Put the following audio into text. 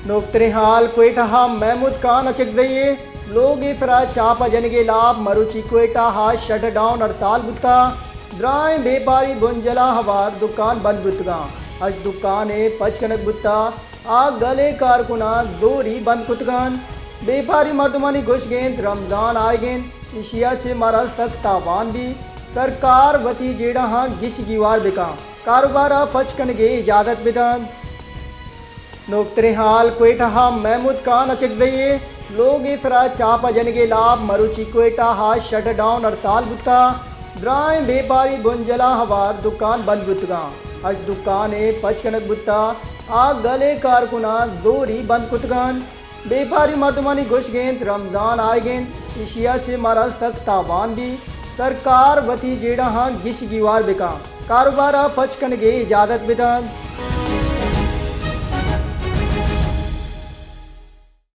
نوکتریں حال، کوئٹہ ءَ محمود خان اچکزئی ءِ لوگ ءِ سرا چاپہ جنگ ءِ لاپ، مروچی کوئٹہ ءَ شٹ ڈاؤن ہڑتال بوتہ۔ درائیں بیپاری بنجل ءَ ہوار دکان بند بوتگاں، ہشت دکان ءِ پچ کنگ بوتہ، آ گل ءِ کارکناں زوری بند کتگاں۔ بیپاری مردمانی گوشگ انت رمضان آیگ انت، ایشی ءَ چہ مارا سک تاوان بیت، سرکار وتی جیڑہاں گیش گیوار بکن، کاروبار ءَ پچ کنگ ءِ اجازت بدنت۔ نوکتریں حال، کوئٹہ ءَ محمود خان اچکزئی ءِ لوگ ءِ سرا چاپہ جنگ ءِ لاپ، مروچی کوئٹہ ءَ شٹ ڈاؤن ہڑتال بوتہ، درائیں بیپاری بنجل ءَ ہوار دکان بند بوتگاں، ہشت دکان ءِ پچ کنگ بوتہ، آ گل ءِ کارکناں زوری بند کتگاں۔ بیپاری مردمانی گوشگ انت رمضان آیگ انت، ایشی ءَ چہ مارا سک تاوان بیت، سرکار وتی جیڑہاں گیش گیوار بکن، کاروبار ءَ پچ کنگ ءِ اجازت بدنت۔